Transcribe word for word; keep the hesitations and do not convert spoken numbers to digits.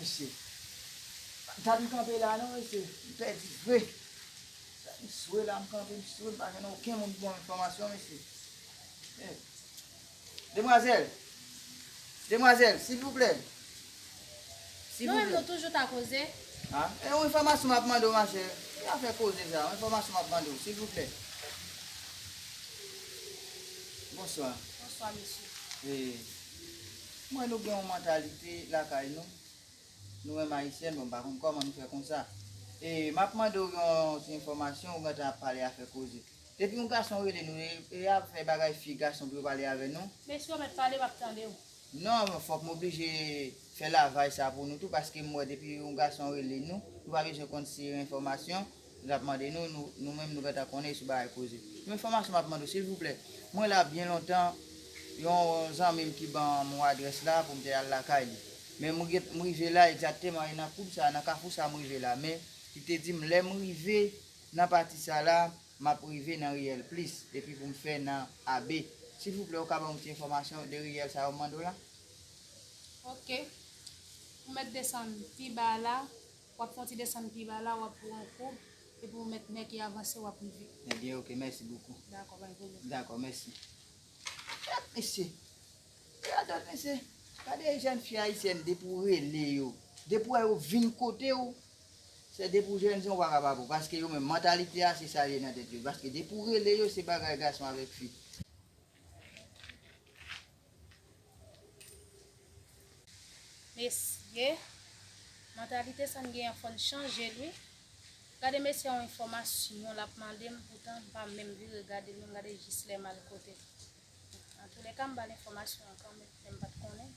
Mesye, dat m kanpe la non, mesye. M pèdi vre. Dat m swe la, m kanpe, m swe, m pa jwenn okenn moun ki ban m enfòmasyon, mesye. Eh. Demwazèl! Demwazèl, silvouplè! Nou menm, silvouplè, nou toujou ta koze. Ah, e yon enfòmasyon m ap mande w, machè. Ki afè koze sa? Yon enfòmasyon m ap mande w, silvouplè. Bonswa. Bonswa, mesye. E, mwen, nou gen yon mantalite lakay nou. Nou menm Ayisyen, bon, m pa konn kòman nou fè konsa. E, m ap mande w yon ti enfòmasyon, ou gentan ap pale afè koze. Depi yon gason rele nou, e, e ap fè bagay fi gason pou yo pale avè nou? Mesye, w mèt pale, m ap tande w. Non, fòk m oblije fè lavaj sa pou nou tou, paske m wè depi yon gason rele nou, nou pa bezwen konn si enfòmasyon, l ap mande nou, nou, nou menm nou gentan konnen sou bagay koze. Yon enfòmasyon m ap mande w, silvouplè. Mwen la byen lontan, yon zanmi m ki ban m yon adrès la pou m te al lakay li. Men m gen, m rive la egzakteman, e nan koub sa, nan kafou sa m rive la. Men li te di m, lè m rive nan pati sa la, m ap rive nan riyèl Plis, epi pou m fè nan A B. Silvouplè, ou ka ban m ti enfòmasyon de riyèl sa yo m mande w la? Ok. Ou mèt desann pi ba la, w ap fè yon ti desann pi ba la, w ap pran yon koub, epi w mèt nèk e avanse, w ap rive. Ebyen, ok, mèsi bokou. Dakò, pa gen pwoblèm. Dakò, mèsi. Chèf, mesye. Gade mesye. Gade jèn fi ayisyèn, depi w rele yo, depi w wè yo vin kote w, se depi w jèn jan w pa ka pa bon. Paske yo menm, mantalite a, se sa l ye nan tèt yo. Paske depi w rele yo, se bagay gason avèk fi. Mesye, mantalite sa n genyen an, fò n chanje l, wi. Gade mesye a, yon enfòmasyon l ap mande m, poutan m pa menm vire gade l menm, gade jis lè m al kote l. Antoulèka, m ba l enfòmasyon an kanmenm, men m pa t konnen.